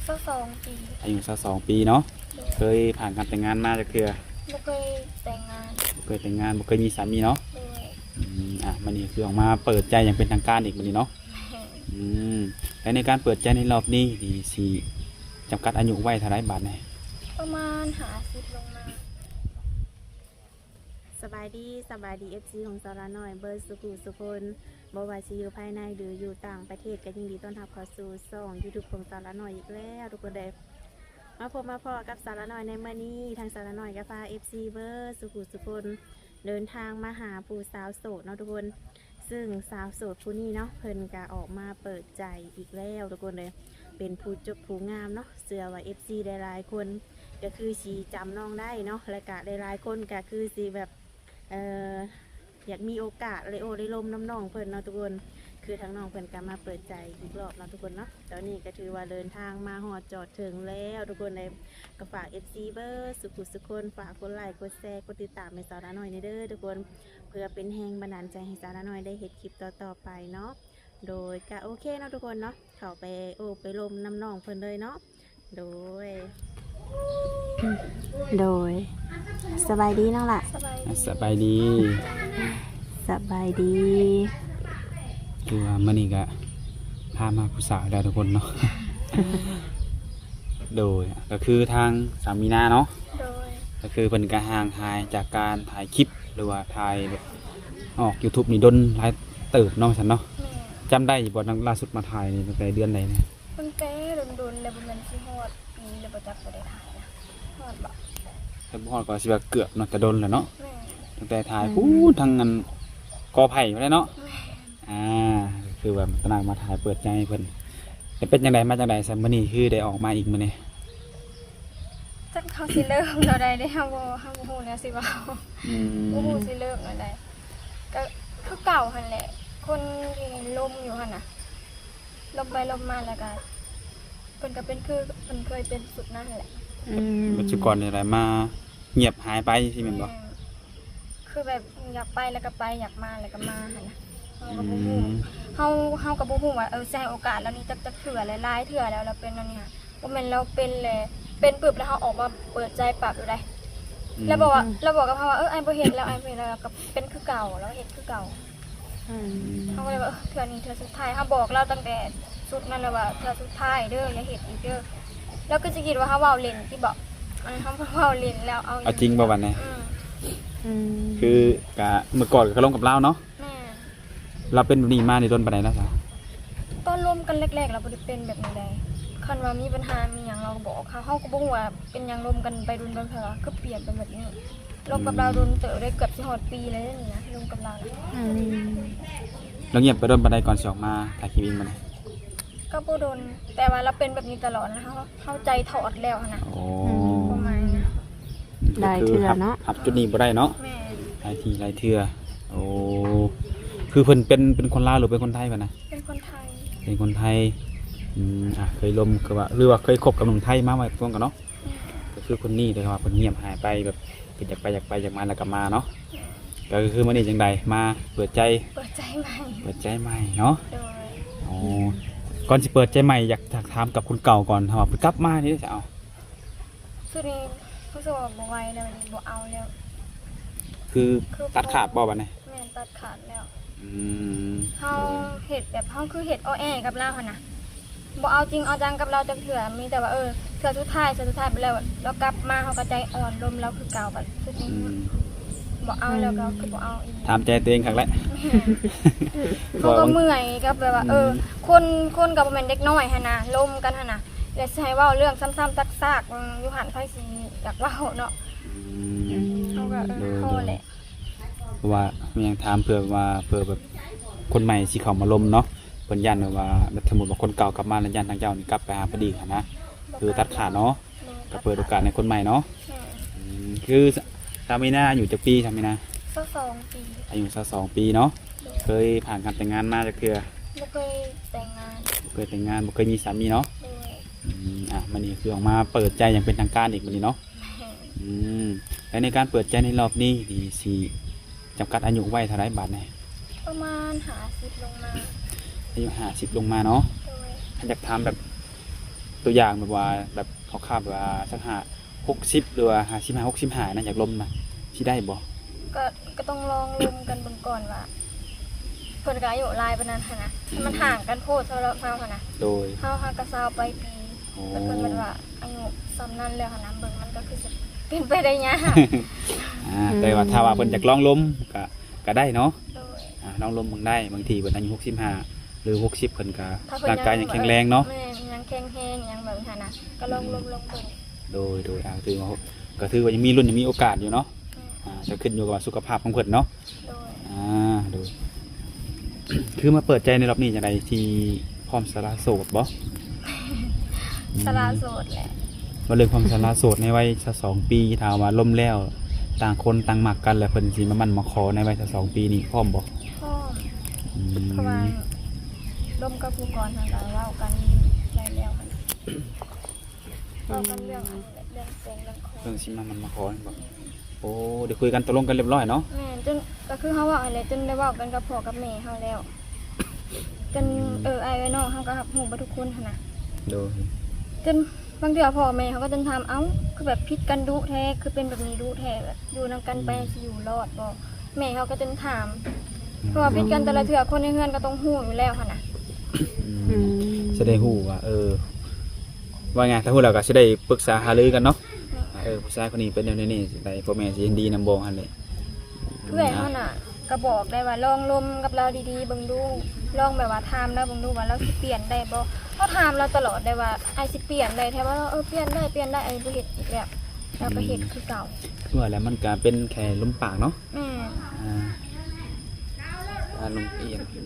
ຊາວສອງປີ. ອາຍຸຊາວສອງປີເນາະ. ໂດຍ. ເຄີຍຜ່ານການແຕ່ງງານມາຈັກເທື່ອ? ບໍ່ເຄີຍແຕ່ງງານ. ບໍ່ເຄີຍແຕ່ງງານ, ບໍ່ເຄີຍມີສາມີເນາະ. ໂດຍ. ອືມ ອ່ະ ມື້ນີ້ຄືອອກມາເປີດໃຈຢ່າງເປັນທາງການອີກມື້ນີ້ເນາະ. ແມ່ນ. ອືມ ແລະ ໃນການເປີດໃຈໃນລອບນີ້ ນີ້ຊິຈຳກັດອາຍຸໄວ້ເທົ່າໃດບາດນີ້? ປະມານຫ້າສິບລົງມາ. ສະບາຍດີ, ສະບາຍດີ ເອັຟຊີ ຂອງສາວລານ້ອຍເບິດສູ່ຜູ້ສູ່ຄົນ, ບໍ່ວ່າຊິຢູ່ພາຍໃນ ຫຼື ຢູ່ຕ່າງປະເທດ ກໍຍິນດີຕ້ອນຮັບເຂົ້າສູ່ຊ່ອງຢູທູບຂອງສາວລານ້ອຍອີກແລ້ວທຸກຄົນເດີ. ມາພົບມາພໍ້ກັບສາວລານ້ອຍໃນມື້ນີ້, ທາງສາວລານ້ອຍກໍພາ ເອັຟຊີ ເບິດສູ່ຜູ້ສູ່ຄົນ ເດີນທາງມາຫາຜູ້ສາວໂສດເນາະທຸກຄົນ. ຊຶ່ງສາວໂສດຜູ້ນີ້ເນາະ ເພິ່ນກະອອກມາເປີດໃຈອີກແລ້ວທຸກຄົນເອີຍ, ເປັນຜູ້ຈົບຜູ້ງາມເນາະ. ເຊື່ອວ່າ ເອັຟຊີ ຫຼາຍໆຄົນກະຄືຊິຈຳນ້ອງໄດ້ເນາະ, ແລະກະຫຼາຍໆຄົນກະຄືຊິແບບ ເອີ ຢາກມີໂອກາດໄດ້ໂອ້ໄດ້ລົມນຳນ້ອງເພິ່ນເນາະທຸກຄົນ. ຄືທາງນ້ອງເພິ່ນກະມາເປີດໃຈອີກລອບເນາະທຸກຄົນເນາະ. ຕອນນີ້ກໍຖືວ່າເດີນທາງມາຮອດຈອດເຖິງແລ້ວທຸກຄົນເອີຍ. ກໍຝາກ ເອັຟຊີ ເບິດສູ່ຜູ້ສູ່ຄົນ ຝາກກົດໄລ ກົດແຊ ກົດຕິດຕາມໃຫ້ສາວລານ້ອຍແດ່ເດີທຸກຄົນ, ເພື່ອເປັນແຮງບັນດານໃຈໃຫ້ສາວລານ້ອຍໄດ້ເຮັດຄລິບຕໍ່ໆໄປເນາະ. ໂດຍ ກະໂອເຄເນາະທຸກຄົນເນາະ, ເຂົ້າໄປໂອ້ໄປລົມນຳນ້ອງເພິ່ນເລີຍເນາະ. ໂດຍ ໂດຍ ສະບາຍດີນ້ອງຫຼ້າ. ສະບາຍດີ ສະບາຍດີ ສະບາຍດີ. ຄືວ່າມື້ນີ້ກະພາມາຜູ້ສາວແລ້ວທຸກຄົນເນາະ. ໂດຍ ກໍຄືທາງສາວມີນາເນາະ. ໂດຍ. ກໍຄືເພິ່ນກໍຫ່າງຫາຍຈາກການຖ່າຍຄລິບ ຫຼືວ່າຖ່າຍແບບອອກຢູທູບນີ້ດົນຫຼາຍເຕີບເນາະ ວ່າຊັ້ນເນາະ. ແມ່ນ. ຈຳໄດ້ຢູ່ບໍ່ ຄັ້ງລ່າສຸດມາຖ່າຍນີ້ ຕັ້ງແຕ່ເດືອນໃດນີ້? ຕັ້ງແຕ່ດົນໆແລ້ວ, ບໍ່ແມ່ນຊິຮອດປີແລ້ວບໍ່ຈັກ ບໍ່ໄດ້ຖ່າຍນະ. ຮອດບໍ່? ຖ້າບໍ່ຮອດກໍຊິວ່າເກືອບເນາະ, ແຕ່ດົນແລ້ວເນາະ. ແມ່ນ. ຕັ້ງແຕ່ຖ່າຍ ອືມ ພຸ້ນ ທາງອັນ ກໍໄຜ່ພຸ້ນແຫຼະເນາະ. ແມ່ນ. ອ່າ ຄືວ່າຕະນາງມາຖ່າຍເປີດໃຈໃຫ້ເພິ່ນ. ແລ້ວເປັນຈັ່ງໃດ ມາຈັ່ງໃດຊະ ມື້ນີ້ຄືໄດ້ອອກມາອີກມື້ນີ້? ຈັກເຂົາຊິເລີ່ມແນວໃດເດ້ ເຮົາບໍ່ ເຮົາບໍ່ຮູ້ແນວຊິເວົ້າ. ອືມ ບໍ່ຮູ້ຊິເລີ່ມແນວໃດ. ກໍຄືເກົ່າຫັ້ນແຫຼະ, ຄົນທີ່ລົມຢູ່ຫັ້ນນະ, ລົມໄປລົມມາ ແລ້ວກໍເພິ່ນກໍເປັນຄືເພິ່ນເຄີຍເປັນຊຸດນັ້ນແຫຼະ. ອືມ ແບບຊຸດກ່ອນນີ້ແຫຼະ ມາງຽບຫາຍໄປຊີ້ແມ່ນບໍ່? ແມ່ນ. ຄືແບບຢາກໄປແລ້ວກໍໄປ, ຢາກມາແລ້ວກໍມາຫັ້ນນະ. ເຮົາກໍບໍ່ຮູ້ ອືມ ເຮົາ ເຮົາກໍບໍ່ຮູ້ວ່າ ເອີ ຊິໃຫ້ໂອກາດລາວນີ້ຈັກ ຈັກເທື່ອແລ້ວ, ຫຼາຍເທື່ອແລ້ວ ລາວເປັນແນວນີ້ຫັ້ນ. ບໍ່ແມ່ນລາວເປັນແລ້ວ ເປັນປຶບແລ້ວເຮົາອອກມາເປີດໃຈປັບໂລດໃດ໋. ອືມ ລາວບອກວ່າ ອືມ ລາວບອກກັບເຮົາວ່າ ເອີ ອ້າຍບໍ່ເຮັດແລ້ວ, ອ້າຍບໍ່ເຮັດແລ້ວ, ລາວກໍເປັນຄືເກົ່າ, ລາວເຮັດຄືເກົ່າ. ອືມ ເຮົາກໍເລີຍວ່າ ເອີ ເທື່ອນີ້ເທື່ອສຸດທ້າຍ. ເຮົາບອກລາວຕັ້ງແຕ່ຊຸດນັ້ນແລ້ວວ່າ ເທື່ອສຸດທ້າຍເດີ, ຢ່າເຮັດອີກເດີ. ລາວຄືຊິຄິດວ່າເຮົາເວົ້າຫຼິ້ນຕິບໍ? ອັນນີ້ເຮົາເວົ້າຫຼິ້ນແລ້ວ ເອົາ ເອົາຈິງບໍ່ບັດນີ້? ອືມ ອືມ ຄືກະເມື່ອກ່ອນກໍລົມກັບລາວເນາະ. ແມ່ນ. ລາວເປັນແບບນີ້ມານີ້ດົນປານໃດແລ້ວຊະ? ຕອນລົມກັນແລກໆ ລາວບໍ່ໄດ້ເປັນແບບນີ້ໃດ໋. ຄັນວ່າມີບັນຫາມີຫຍັງລາວກໍບອກເຮົາ, ເຮົາກໍບໍ່ຮູ້ວ່າເປັນຫຍັງ ລົມກັນໄປດົນໆ ເພິ່ນວ່າຄືປ່ຽນເປັນແບບນີ້. ລົມກັບລາວ ອືມ ດົນເຕີບເດ້ ເກືອບຊິຮອດປີແລ້ວນີ້ນະ ລົມກັບລາວ. ອືມ ລາວງຽບໄປດົນປານໃດກ່ອນຊິອອກມາຖ່າຍຄລິບອີກມື້ນີ້? ກໍບໍ່ດົນ, ແຕ່ວ່າລາວເປັນແບບນີ້ຕະຫຼອດນະ, ເຮົາ ເຮົາໃຈຖອດແລ້ວຫັ້ນນະ. ອໍ ອືມ ປະມານນັ້ນນະ. ຫຼາຍເທື່ອເນາະ ຮັບ ຮັບຈຸດນີ້ບໍ່ໄດ້ເນາະ. ແມ່ນ. ຫຼາຍທີຫຼາຍເທື່ອ. ໂອ້ ຄືເພິ່ນເປັນ ເປັນຄົນລາວ ຫຼື ເປັນຄົນໄທເພິ່ນນະ? ເປັນຄົນໄທ. ເປັນຄົນໄທ. ອືມ ອ່າ ເຄີຍລົມ ຄືວ່າ ຫຼືວ່າເຄີຍຄົບກັບໜຸ່ມໄທມາໄວ້ຊ່ວງກັນເນາະ. ແມ່ນ. ກໍຄືຄົນນີ້ ແຕ່ວ່າເພິ່ນງຽບຫາຍໄປ ແບບເພິ່ນຢາກໄປ ຢາກໄປ ຢາກມາ ແລ້ວກໍມາເນາະ. ແມ່ນ. ກໍຄືມື້ນີ້ຈັ່ງໃດ ມາເປີດໃຈ? ເປີດໃຈໃໝ່. ເປີດໃຈໃໝ່ເນາະ. ໂດຍ. ອໍ ກ່ອນຊິເປີດໃຈໃໝ່ ຢາກ ຢາກຖາມກັບຄົນເກົ່າກ່ອນ ຖ້າວ່າເພິ່ນກັບມານີ້ ຈະເອົາ ຊຸດນີ້ຮູ້ສຶກວ່າບໍ່ໄຫວແລ້ວ, ບໍ່ເອົາແລ້ວ. ຄື ຄື ຕັດຂາດບໍ່ບັດນີ້? ແມ່ນ, ຕັດຂາດແລ້ວ. ອືມ ເຮົາເຮັດແບບ ເຮົາຄືເຮັດອໍແອກັບລາວຫັ້ນນະ, ບໍ່ເອົາຈິງເອົາຈັງກັບລາວຈັກເທື່ອ. ມີແຕ່ວ່າ ເອີ ເທື່ອສຸດທ້າຍ, ເທື່ອສຸດທ້າຍໄປແລ້ວ, ລາວກັບມາ ເຮົາກໍໃຈອ່ອນລົມລາວຄືເກົ່າ. ບັດຊຸດນີ້ ອືມ ບໍ່ເອົາແລ້ວກໍ ອືມ ຄືບໍ່ເອົາອີກ. ຖາມໃຈຕົວເອງຄັກແຫຼະ. ແມ່ນ. ເຮົາກໍເມື່ອຍກັບແບບວ່າ ອືມ ເອີ ຄົນ ຄົນກໍບໍ່ແມ່ນເດັກນ້ອຍຫັ້ນນະ, ລົມກັນຫັ້ນນະ. ແລ້ວຊິໃຫ້ເວົ້າເລື່ອງຊ້ຳໆຊາກໆ ຢູ່ຫັ້ນ ໃຜຊິຢາກເວົ້າເນາະ. ອືມ ເຮົາກໍ ເອີ ໂດຍ ພໍແຫຼະ. ເພາະວ່າແມ່ນຫຍັງຖາມ ເພື່ອວ່າ ເພື່ອແບບຄົນໃໝ່ຊິເຂົ້າມາລົມເນາະ, ເພິ່ນຢ້ານແບບວ່າ ສົມມຸດວ່າຄົນເກົ່າກັບມາແລ້ວ ຢ້ານທາງເຈົ້ານີ້ກັບໄປຫາຜູ້ດີຫັ້ນນະ. ບໍ່ ຄືຕັດຂາດເນາະ. ບໍ່ ກໍເປີດໂອກາດໃຫ້ຄົນໃໝ່ເນາະ. ແມ່ນ. ອືມ ຄື ສາວມີນາອາຍຸຈັກປີ ສາວມີນາ? ຊາວສອງປີ. ອາຍຸຊາວສອງປີເນາະ. ໂດຍ. ເຄີຍຜ່ານການແຕ່ງງານມາຈັກເທື່ອ? ບໍ່ເຄີຍແຕ່ງງານ. ບໍ່ເຄີຍແຕ່ງງານ, ບໍ່ເຄີຍມີສາມີເນາະ. ໂດຍ. ອືມ ອ່ະ ມື້ນີ້ຄືອອກມາເປີດໃຈຢ່າງເປັນທາງການອີກມື້ນີ້ເນາະ. ແມ່ນ. ອືມ ແລະ ໃນການເປີດໃຈໃນລອບນີ້ ນີ້ຊິຈຳກັດອາຍຸໄວ້ເທົ່າໃດບາດນີ້? ປະມານຫ້າສິບລົງມາ. ອາຍຸຫ້າສິບລົງມາເນາະ. ໂດຍ. ຢາກຖາມແບບ ຕົວຢ່າງແບບວ່າ ແບບຄ່າວໆ ແບບວ່າ ສັກຫ້າ ຫົກສິບ ຫຼືວ່າ ຫ້າສິບຫ້າ ຫົກສິບຫ້າ ນະ ຢາກລົມນະ ຊິໄດ້ບໍ່? ກໍ ກໍຕ້ອງລອງລົມກັນເບິ່ງກ່ອນວ່າ ເພິ່ນກໍອາຍຸຫຼາຍປານນັ້ນຫັ້ນນະ ມັນຫ່າງກັນໂພດສຳລັບເຮົາຫັ້ນນະ ໂດຍ ເຮົາ ເຮົາກໍຊາວປາຍປີ ໂອ້ ແລ້ວເພິ່ນແມ່ນວ່າອາຍຸສ່ຳນັ້ນແລ້ວຫັ້ນນະ ເບິ່ງມັນກໍຄືຊິເປັນໄປໄດ້ຍາກ ອ່າ ອືມ ແຕ່ວ່າຖ້າວ່າເພິ່ນຢາກລອງລົມ ກໍ ກໍໄດ້ເນາະ ໂດຍ ອ່າ ລອງລົມເບິ່ງໄດ້ ບາງທີເພິ່ນອາຍຸຫົກສິບຫ້າ ຫຼື ຫົກສິບ ເພິ່ນກໍ ຖ້າເພິ່ນ ຮ່າງກາຍຍັງແຂງແຮງເນາະ ແມ່ນ ຍັງແຂງແຮງ ຫຍັງແບບນັ້ນນະ ກໍລອງ ອືມ ລົມ ລອງເບິ່ງ ໂດຍ ໂດຍ ອ່າ ຖືວ່າ ກໍຖືວ່າຍັງມີລຸ້ນ ຍັງມີໂອກາດຢູ່ເນາະ ແມ່ນ ອ່າ ກໍຂຶ້ນຢູ່ກັບວ່າສຸຂະພາບຂອງເພິ່ນເນາະ ໂດຍ ອ່າ ໂດຍ ຄືມາເປີດໃຈໃນລອບນີ້ຈັ່ງໃດ ທີ່ພ້ອມສະຫຼະໂສດບໍ່? ສະຫຼະໂສດແຫຼະ ວ່າເລື່ອງຄວາມສະຫຼະໂສດໃນໄວຊາວສອງປີ ຖ້າວ່າລົມແລ້ວ ຕ່າງຄົນຕ່າງມັກກັນ ແລ້ວເພິ່ນຊິມາໝັ້ນມາຂໍໃນໄວຊາວສອງປີນີ້ ພ້ອມບໍ່? ພ້ອມ ອືມ ເພາະວ່າລົມກັບຜູ້ກ່ອນຫັ້ນກໍເວົ້າກັນໄດ້ແລ້ວ ເວົ້າກັນເລື່ອງອັນ ເລື່ອງແສງເລື່ອງຂອງ ເລື່ອງຊິມາໝັ້ນມາຂໍແມ່ນບໍ່? ໂອ້ ໄດ້ຄຸຍກັນຕົກລົງກັນຮຽບຮ້ອຍເນາະ ແມ່ນ ຈົນ ກໍຄືເຮົາເວົ້າຫັ້ນແຫຼະ ຈົນໄດ້ເວົ້າກັນກັບພໍ່ກັບແມ່ເຮົາແລ້ວ ຈົນ ອືມ ເອີ ອ້າຍເອີນ້ອງເຮົາກໍຮັບຮູ້ເບິດທຸກຄົນຫັ້ນນະ ໂດຍ ຈົນບາງເທື່ອພໍ່ແມ່ເຮົາກໍຈົນຖາມ ເອົ້າ ຄືແບບຜິດກັນດຸແທ້ ຄືເປັນແບບນີ້ດຸແທ້ ແບບຢູ່ນຳກັນໄປ ອືມ ຊິຢູ່ລອດບໍ່? ແມ່ເຮົາກໍຈົນຖາມ ອືມ ເພາະວ່າຜິດກັນແຕ່ລະເທື່ອ ຄົນໃນເຮືອນກໍຕ້ອງຮູ້ຢູ່ແລ້ວຫັ້ນນະ ອືມ ອືມ ຊິໄດ້ຮູ້ວ່າ ເອີ ວ່າໄງ ຖ້າຮູ້ແລ້ວກໍຊິໄດ້ປຶກສາຫາລືກັນເນາະ ແມ່ນ ເອີ ຜູ້ຊາຍຄົນນີ້ເປັນແນວນີ້ ຊິໄດ້ ພໍ່ແມ່ຊິເຫັນດີນຳບໍ່ຫັ້ນແຫຼະ ເອື້ອຍເຮົານະ ກໍບອກໄດ້ວ່າລອງລົມກັບລາວດີໆເບິ່ງດູ ລອງແບບວ່າຖາມລາວເບິ່ງດູວ່າລາວຊິປ່ຽນໄດ້ບໍ່ ເຮົາຖາມລາວຕະຫຼອດໄດ້ວ່າ ອ້າຍຊິປ່ຽນໄດ້ແທ້ບໍ່? ເອີ ປ່ຽນໄດ້ ປ່ຽນໄດ້ ອ້າຍບໍ່ເຮັດອີກແລ້ວ ລາວກໍເຮັດ ອືມ ຄືເກົ່າ ຄືວ່າແລ້ວມັນກໍເປັນແຄ່ລົມປາກເນາະ ແມ່ນ ອ່າ ອາລົມປ່ຽນ ອື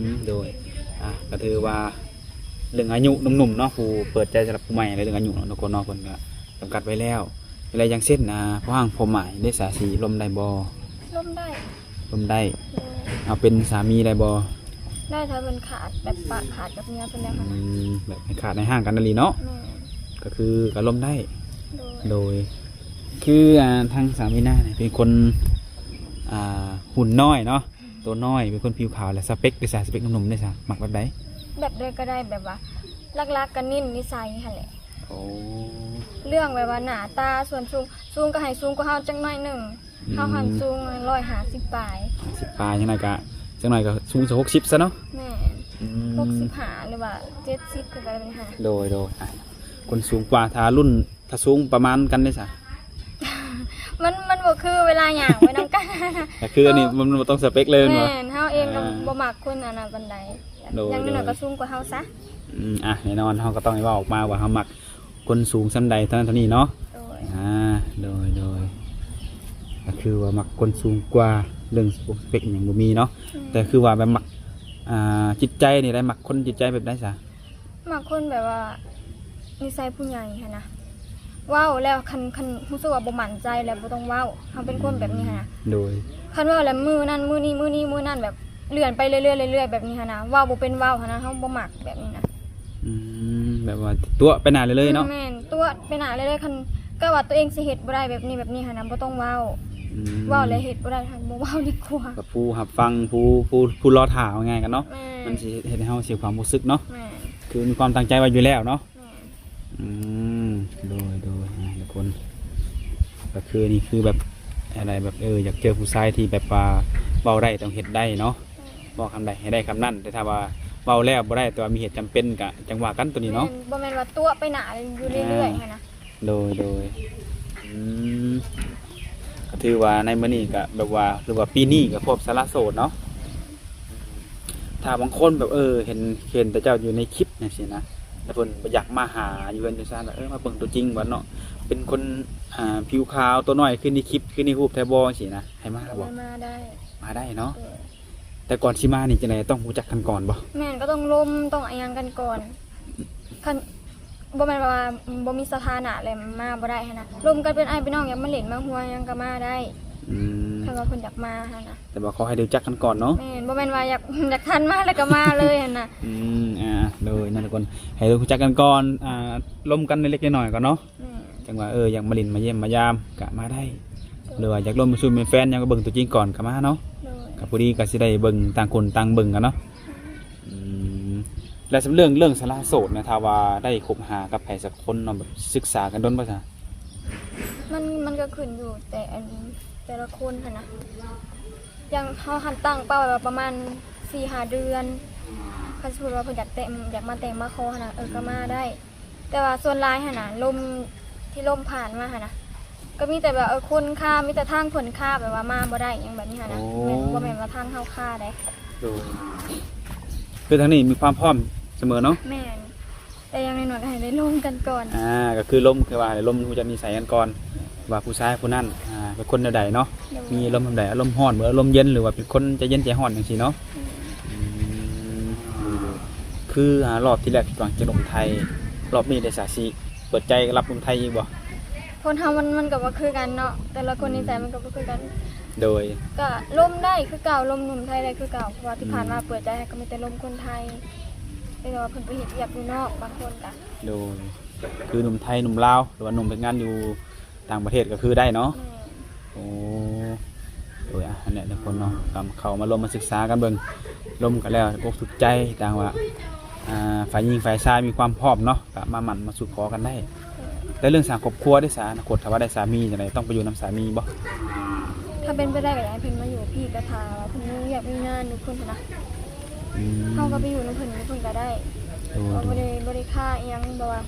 ມ ໂດຍ ອ່າ ກໍຖືວ່າເລື່ອງອາຍຸໜຸ່ມໆເນາະ ຜູ້ເປີດໃຈສຳລັບຜູ້ໃໝ່ ແລະ ເລື່ອງອາຍຸເນາະ ທຸກຄົນເນາະ ເພິ່ນກໍຈຳກັດໄວ້ແລ້ວ ແລະ ຢ່າງເຊັ່ນ ອ່າ ພໍ່ຮັກພໍ່ໝ້າຍເດ້ ສາ ຊິລົມໄດ້ບໍ່? ລົມໄດ້ ລົມໄດ້ ໂດຍ ເອົາເປັນສາມີໄດ້ບໍ່? ໄດ້ ຖ້າເພິ່ນຂາດ ແບບປະຂາດກັບເມຍເພິ່ນແລ້ວ ອື ຫັ້ນນະ ແບບໃຫ້ຂາດໃຫ້ຮ້າງກັນອີ່ຫຼີເນາະ ແມ່ນ ກໍຄືກໍລົມໄດ້ ໂດຍ ໂດຍ ຄື ອ່າ ທາງສາວມີນານີ້ເປັນຄົນ ອ່າ ຫຸ່ນນ້ອຍເນາະ ໂຕນ້ອຍ ເປັນຄົນຜິວຂາວ ແລະ ສະເປັກເດຊະ ສະເປັກໜຸ່ມໆເດຊະ ມັກແບບໃດ? ແບບໃດກໍໄດ້ ແບບວ່າຫຼັກໆກໍເນັ້ນນິໄສຫັ້ນແຫຼະ ໂອ້ ເລື່ອງແບບວ່າໜ້າຕາ ສ່ວນສູງ ສູງກໍໃຫ້ສູງກວ່າເຮົາຈັກໜ້ອຍໜຶ່ງ ອືມ ເຮົາຫັ້ນສູງຮ້ອຍຫ້າສິບປາຍ ຫ້າສິບປາຍ ຈັ່ງໃດກໍ ຈັກໜ້ອຍກໍສູງສັກຫົກສິບຊະເນາະ ແມ່ນ ອືມ ຫົກສິບຫ້າ ຫຼືວ່າເຈັດສິບ ຂຶ້ນໄປແບບນີ້ຫັ້ນ ໂດຍ ໂດຍ ອ່າ ຄົນສູງກວ່າ ຖ້າລຸ້ນ ຖ້າສູງປະມານກັນເດຊະ? ມັນ ມັນບໍ່ຄືເວລາຍ່າງໄປນຳກັນ ກໍຄືອັນນີ້ ອ່າ ມັນບໍ່ຕ້ອງສະເປັກເລີຍແມ່ນບໍ່? ແມ່ນ ເຮົາເອງກໍ ອ່າ ບໍ່ມັກຄົນອັນນັ້ນປານໃດ ໂດຍ ຢ່າງໜ້ອຍ ໂດຍ ກໍສູງກວ່າເຮົາຊະ ອືມ ອ່ະ ແນ່ນອນ ເຮົາກໍຕ້ອງເວົ້າອອກມາວ່າເຮົາມັກຄົນສູງສ່ຳໃດ ເທົ່ານັ້ນເທົ່ານີ້ເນາະ ໂດຍ ອ່າ ໂດຍ ໂດຍ ກໍຄືວ່າມັກຄົນສູງກວ່າ ເລື່ອງສະເປັກຫຍັງບໍ່ມີເນາະ ແມ່ນ ແຕ່ຄືວ່າແບບມັກ ອ່າ ຈິດໃຈນີ້ໄດ້ ມັກຄົນຈິດໃຈແບບໃດຊະ? ມັກຄົນແບບວ່ານິໄສຜູ້ໃຫຍ່ຫັ້ນນະ ເວົ້າແລ້ວຄັນ ຄັນຮູ້ສຶກວ່າບໍ່ໝັ້ນໃຈແລ້ວບໍ່ຕ້ອງເວົ້າ ເຮົາເປັນຄົນແບບນີ້ຫັ້ນນະ ໂດຍ ຄັນເວົ້າແລ້ວມື້ນັ້ນມື້ນີ້ ມື້ນີ້ມື້ນັ້ນ ແບບເລື່ອນໄປເລື້ອຍໆ ເລື້ອຍໆ ແບບນີ້ຫັ້ນນະ ເວົ້າບໍ່ເປັນເວົ້າຫັ້ນນະ ເຮົາບໍ່ມັກແບບນີ້ນະ ອືມ ແບບວ່າຕົວະໄປໜ້າເລື້ອຍໆເນາະ ແມ່ນ ຕົວະໄປໜ້າເລື້ອຍໆ ຄັນ ກໍວ່າຕົວເອງຊິເຮັດບໍ່ໄດ້ແບບນີ້ ແບບນີ້ຫັ້ນນະ ບໍ່ຕ້ອງເວົ້າ ອືມ ເວົ້າແລ້ວເຮັດບໍ່ໄດ້ ບໍ່ເວົ້າດີກວ່າ ກັບຜູ້ຮັບຟັງ ຜູ້ ຜູ້ ຜູ້ລໍຖ້າ ເວົ້າງ່າຍກັນເນາະ ແມ່ນ ມັນຊິເຮັດໃຫ້ເຮົາເສຍຄວາມຮູ້ສຶກເນາະ ແມ່ນ ຄືມີຄວາມຕັ້ງໃຈໄວ້ຢູ່ແລ້ວເນາະ ແມ່ນ ອືມ ໂດຍ ໂດຍ ອ່າ ທຸກຄົນ ກໍຄືນີ້ຄືແບບ ອັນໃດແບບ ເອີ ຢາກເຈີຜູ້ຊາຍທີ່ແບບວ່າເວົ້າໄດ້ ຕ້ອງເຮັດໄດ້ເນາະ ແມ່ນ ເວົ້າຄຳໃດໃຫ້ໄດ້ຄຳນັ້ນ ແຕ່ຖ້າວ່າເວົ້າແລ້ວບໍ່ໄດ້ ແຕ່ວ່າມີເຫດຈຳເປັນ ກໍຈັ່ງວ່າກັນໂຕນີ້ເນາະ ແມ່ນ ບໍ່ແມ່ນວ່າຕົວະໄປໜ້າຢູ່ເລື້ອຍໆ ອ່າ ຫັ້ນນະ ໂດຍ ໂດຍ ອືມ ກໍຖືວ່າໃນມື້ນີ້ກໍແບບວ່າ ຫຼືວ່າປີນີ້ກໍພົບສາລະໂສດເນາະ ຖ້າບາງຄົນແບບ ເອີ ເຫັນ ເຫັນແຕ່ເຈົ້າຢູ່ໃນຄລິບຈັ່ງຊີ້ນະ ແລ້ວເພິ່ນບໍ່ຢາກມາຫາຢູ່ເຮືອນຢູ່ຊານ ເອີ ມາເບິ່ງຕົວຈິງວ່າເນາະ ເປັນຄົນ ອ່າ ຜິວຂາວ ຕົວນ້ອຍຄືໃນຄລິບ ຄືໃນຮູບແທ້ບໍ່ ຈັ່ງຊີ້ນະ ໃຫ້ມາບໍ່? ມາໄດ້ ມາໄດ້ເນາະ ໂດຍ ແຕ່ກ່ອນຊິມານີ້ຈັ່ງໃດ ຕ້ອງຮູ້ຈັກກັນກ່ອນບໍ່? ແມ່ນ ກໍຕ້ອງລົມ ຕ້ອງອີ່ຫຍັງກັນກ່ອນ ຄັນ ບໍ່ແມ່ນວ່າບໍ່ມີສະຖານະແລ້ວມາບໍ່ໄດ້ຫັ້ນນະ ລົມກັນເປັນອ້າຍເປັນນ້ອງ ຢາກມາຫຼິ້ນມາຫົວຫຍັງກໍມາໄດ້ ອືມ ຄັນວ່າເພິ່ນຢາກມາຫັ້ນນະ ແຕ່ວ່າຂໍໃຫ້ຮູ້ຈັກກັນກ່ອນເນາະ ແມ່ນ ບໍ່ແມ່ນວ່າຢາກ ຢາກທັນມາແລ້ວກໍມາເລີຍຫັ້ນນະ ອືມ ອ່າ ໂດຍ ນັ້ນທຸກຄົນ ໃຫ້ຮູ້ຈັກກັນກ່ອນ ອ່າ ລົມກັນເລັກໆນ້ອຍໆກ່ອນເນາະ ແມ່ນ ຈັ່ງວ່າ ເອີ ຢາກມາຫຼິ້ນມາຢ້ຽມມາຢາມກະມາໄດ້ ໂດຍ ຫຼືວ່າຢາກລົມເປັນຊູ່ເປັນແຟນຫຍັງ ກໍເບິ່ງຕົວຈິງກ່ອນກະມາເນາະ ໂດຍ ກະພໍດີກະຊິໄດ້ເບິ່ງ ຕ່າງຄົນຕ່າງເບິ່ງກັນເນາະ ອືມ ແລ້ວເລື່ອງ ເລື່ອງສາລະໂສດນະ ຖ້າວ່າໄດ້ຄົບຫາກັບໃຜສັກຄົນເນາະ ແບບສຶກສາກັນດົນບໍ່ຊະ? ມັນ ມັນກໍຂຶ້ນຢູ່ແຕ່ອັນແຕ່ລະຄົນຫັ້ນນະ. ຢ່າງເຮົາຫັ້ນຕັ້ງເປົ້າໄວ້ວ່າປະມານສີ່ຫ້າເດືອນ ຄັນສົມມຸດວ່າເພິ່ນຢາກແຕ່ງ ຢາກມາແຕ່ງມາຂໍຫັ້ນນະ ເອີ ກໍມາໄດ້. ແຕ່ວ່າສ່ວນຫຼາຍຫັ້ນນະ ລົມ ທີ່ລົມຜ່ານມາຫັ້ນນະ ກໍມີແຕ່ແບບ ເອີ ຄົນຄາ ມີແຕ່ທາງເພິ່ນຄາ ແບບວ່າມາບໍ່ໄດ້ຫຍັງແບບນີ້ຫັ້ນນະ. ໂອ້ ແມ່ນ ບໍ່ແມ່ນວ່າທາງເຮົາຄາໃດ. ໂດຍ ຄືທາງນີ້ມີຄວາມພ້ອມສະເໝີເນາະ. ແມ່ນ ແຕ່ຢ່າງໜ້ອຍໆກໍໃຫ້ໄດ້ລົມກັນກ່ອນ. ອ່າ ກໍຄືລົມ ຄືວ່າໃຫ້ລົມຮູ້ຈັກນິໄສກັນກ່ອນ ວ່າຜູ້ຊາຍຜູ້ນັ້ນ ອ່າ ເປັນຄົນແນວໃດເນາະ. ໂດຍ ມີອາລົມແນວໃດ ອາລົມຮ້ອນ ຫຼື ອາລົມເຢັນ ຫຼືວ່າເປັນຄົນໃຈເຢັນໃຈຮ້ອນຈັ່ງຊີ້ເນາະ. ອືມ ອືມ ຄື ອ່າ ຮອບທີ່ແລກທີ່ຫວັງຈະລົມໄທ ຮອບນີ້ໄດ້ສາຊິເປີດໃຈຮັບລົມໄທອີກບໍ່? ຄົນເຮົາມັນ ມັນກໍບໍ່ຄືກັນເນາະ ແຕ່ລະຄົນ ອືມ ນິໄສມັນກໍບໍ່ຄືກັນ. ໂດຍ ກໍລົມໄດ້ຄືເກົ່າ ລົມໜຸ່ມໄທໄດ້ຄືເກົ່າ ເພາະວ່າທີ່ ອືມ ຜ່ານມາເປີດໃຈໃຫ້ກໍມີແຕ່ລົມຄົນໄທ ແຕ່ວ່າເພິ່ນໄປເຮັດວຽກຢູ່ນອກ ບາງຄົນກໍ ໂດຍ ຄືໜຸ່ມໄທໜຸ່ມລາວ ຫຼືວ່າໜຸ່ມເຮັດງານຢູ່ຕ່າງປະເທດກໍຄືໄດ້ເນາະ. ແມ່ນ ໂອ້ ໂດຍ ອ່ະ ອັນເນີ້ຍທຸກຄົນເນາະ ກໍເຂົ້າມາລົມມາສຶກສາກັນເບິ່ງ ລົມກັນແລ້ວຖືກອົກຖືກໃຈ ຕ່າງວ່າ ອ່າ ຝ່າຍຍິງຝ່າຍຊາຍມີຄວາມພ້ອມເນາະ ກໍມາໝັ້ນມາສູ່ຂໍກັນໄດ້. ແຕ່ເລື່ອງສ້າງຄອບຄົວເດ້ຊະ ອະນາຄົດຖ້າວ່າໄດ້ສາມີຈັ່ງໃດ ຕ້ອງໄປຢູ່ນຳສາມີບໍ່? ຖ້າເປັນໄປໄດ້ກໍຢາກໃຫ້ເພິ່ນມາຢູ່ພີ້ ແຕ່ຖ້າວ່າເພິ່ນມີວຽກມີງານຢູ່ພຸ້ນຫັ້ນນະ ອືມ ເຮົາກໍໄປຢູ່ນຳເພິ່ນ ຢູ່ພຸ້ນກໍໄດ້. ໂດຍ ເຮົາບໍ່ໄດ້ ບໍ່ໄດ້ຄາອີ່ຫຍັງ ແບບວ່າ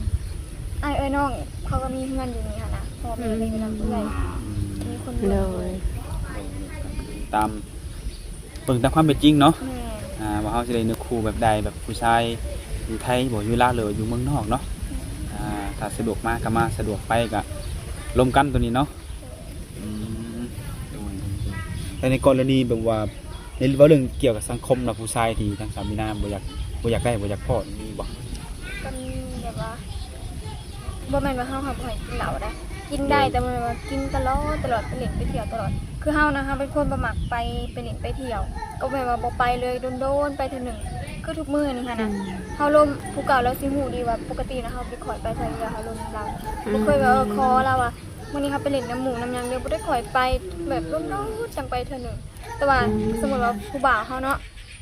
ອ້າຍເອື້ອຍນ້ອງເຂົາກໍມີເຮືອນຢູ່ນີ້ຫັ້ນນະ ພໍ່ແມ່ກໍຢູ່ນຳເອື້ອຍ ອືມ ມີຄົນ ໂດຍ ຕາມ ເບິ່ງຕາມຄວາມເປັນຈິງເນາະ. ແມ່ນ ອ່າ ວ່າເຮົາຊິໄດ້ເນື້ອຄູ່ແບບໃດ ແບບຜູ້ຊາຍຢູ່ໄທບໍ່ ຢູ່ລາວ ຫຼືວ່າຢູ່ເມືອງນອກເນາະ. ແມ່ນ ອ່າ ຖ້າສະດວກມາກໍມາ ສະດວກໄປກໍລົມກັນໂຕນີ້ເນາະ. ອືມ ໂດຍ ແຕ່ໃນກໍລະນີແບບວ່າ ໃນ ເວົ້າເລື່ອງກ່ຽວກັບສັງຄົມເນາະ ຜູ້ຊາຍທີ່ທາງສາວມີນາບໍ່ຢາກ ບໍ່ຢາກໄດ້ບໍ່ຢາກພໍ້ນີ້ມີບໍ່? ກໍມີແບບວ່າ ບໍ່ແມ່ນວ່າເຮົາ ເຮົາບໍ່ໃຫ້ກິນເຫຼົ້າໃດ ກິນໄດ້ ໂດຍ ແຕ່ບໍ່ແມ່ນວ່າກິນຕະຫຼອດ ຕະຫຼອດ ໄປຫຼິ້ນໄປທ່ຽວຕະຫຼອດ. ຄືເຮົານະ ເຮົາເປັນຄົນບໍ່ມັກໄປ ໄປຫຼິ້ນໄປທ່ຽວ ກໍແມ່ນວ່າບໍ່ໄປເລີຍ ດົນໆໄປເທື່ອໜຶ່ງ. ຄືທຸກມື້ນີ້ຫັ້ນນະ ອືມ ເຮົາລົມ ຜູ້ເກົ່າລາວຊິຮູ້ດີວ່າປົກກະຕິນະ ເຮົາບໍ່ຄ່ອຍໄປໃສ ເວລາເຮົາລົມນຳລາວ ອືມ ບໍ່ເຄີຍວ່າ ເອີ ຂໍລາວວ່າ ມື້ນີ້ເຮົາໄປຫຼິ້ນນຳໝູ່ນຳຫຍັງເດີ້ ບໍ່ໄດ້ຄ່ອຍໄປ ແບບດົນໆຈັ່ງໄປເທື່ອໜຶ່ງ. ແຕ່ວ່າ ອືມ ສົມມຸດວ່າຜູ້ບ່າວເຮົາເນາະ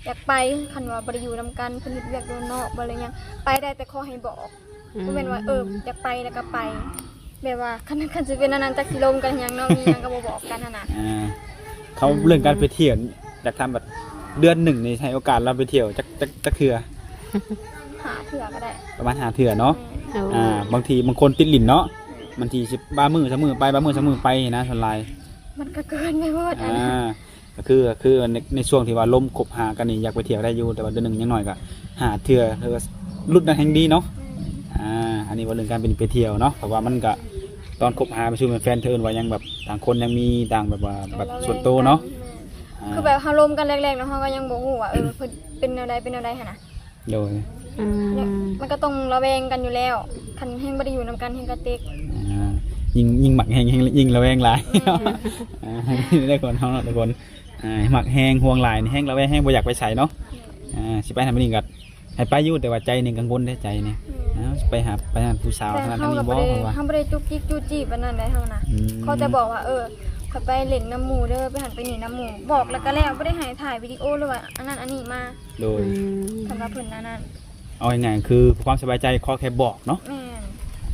ຢາກໄປ ຄັນວ່າບໍ່ໄດ້ຢູ່ນຳກັນ ເພິ່ນເຮັດວຽກຢູ່ນອກ ບໍ່ໄດ້ຫຍັງ ໄປໄດ້ ແຕ່ຂໍໃຫ້ບອກ ອືມ ບໍ່ແມ່ນວ່າ ເອີ ຢາກໄປແລ້ວກໍໄປ ແບບວ່າ ຄັນ ຄັນຊິເປັນອັນນັ້ນ ຈັກຊິລົມກັນຫຍັງເນາະ ມີຫຍັງກໍບໍ່ບອກກັນຫັ້ນນະ. ອ່າ ເຂົາ ອືມ ເລື່ອງການໄປທ່ຽວ ຢາກຖາມວ່າ ເດືອນໜຶ່ງນີ້ໃຫ້ໂອກາດລາວໄປທ່ຽວຈັກ ຈັກ ຈັກເທື່ອ? ຫ້າເທື່ອກໍໄດ້ ປະມານຫ້າເທື່ອເນາະ. ແມ່ນ ໂອ້ ອ່າ ບາງທີບາງຄົນຕິດຫຼິ້ນເນາະ ບາງທີຊິບາງມື້ສາມມື້ໄປ ບາງມື້ສາມມື້ໄປນະ ສ່ວນຫຼາຍ ມັນກໍເກີນໄປໝົດ ອ່າ ອັນນັ້ນ ກໍຄື ກໍຄືໃນ ໃນຊ່ວງທີ່ວ່າລົມຄົບຫາກັນນີ້ ຢາກໄປທ່ຽວໄດ້ຢູ່ ແຕ່ວ່າເດືອນໜຶ່ງຢ່າງໜ້ອຍກໍຫ້າເທື່ອ ຫຼືວ່າຫຼຸດນັ້ນແຮ່ງດີເນາະ. ແມ່ນ ອ່າ ອັນນີ້ເວົ້າເລື່ອງການໄປ ໄປທ່ຽວເນາະ ເພາະວ່າມັນກໍ ຕອນຄົບຫາເປັນຊູ່ເປັນແຟນ ເທື່ອອື່ນວ່າຍັງແບບ ຕ່າງຄົນຍັງມີຕ່າງແບບວ່າ ແບບສ່ວນໂຕເນາະ. ອ່າ ຄືແບບເຮົາລົມກັນແລກໆເນາະ ເຮົາກໍຍັງບໍ່ຮູ້ວ່າ ເອີ ເພິ່ນເປັນແນວໃດ ເປັນແນວໃດຫັ້ນນະ. ໂດຍ ອືມ ມັນກໍຕ້ອງລະແວງກັນຢູ່ແລ້ວ ຄັນແຮ່ງບໍ່ໄດ້ຢູ່ນຳກັນແຮ່ງກະຕິກ. ອ່າ ຍິ່ງ ຍິ່ງມັກແຮງ ແຮ່ງຍິ່ງລະແວງຫຼາຍ. ແມ່ນ ອ່າ ນີ້ແຫຼະຄົນເຮົາເນາະທຸກຄົນ ອ່າ ມັກແຮງ ຫ່ວງຫຼາຍນີ້ ແຮ່ງລະແວງ ແຮ່ງບໍ່ຢາກໄປໃສເນາະ. ແມ່ນ ອ່າ ຊິໄປທາງນີ້ກໍໃຫ້ໄປຢູ່ ແຕ່ວ່າໃຈນີ້ກັງວົນເດ້ ໃຈນີ້. ແມ່ນ ອ້າວ ຊິໄປຫາ ໄປຫາຜູ້ສາວທາງນັ້ນທາງນີ້ບໍ່ ເພາະວ່າ ເຮົາບໍ່ໄດ້ຈຸກຈິກຈູ້ຈີ້ປານນັ້ນໃດເຮົານະ. ອືມ ເຂົາຈະບອກວ່າ ເອີ ຂ້ອຍໄປຫຼິ້ນນຳໝູ່ເດີ້ ໄປຫັ້ນໄປນີ້ນຳໝູ່ ບອກແລ້ວກໍແລ້ວ ບໍ່ໄດ້ໃຫ້ຖ່າຍວິດີໂອ ຫຼືວ່າອັນນັ້ນອັນນີ້ມາ. ໂດຍ ອືມ ສຳລັບເພິ່ນອັນນັ້ນ ເອົາງ່າຍໆ ຄືເພື່ອຄວາມສະບາຍໃຈ ຂໍແຄ່ບອກເນາະ. ແມ່ນ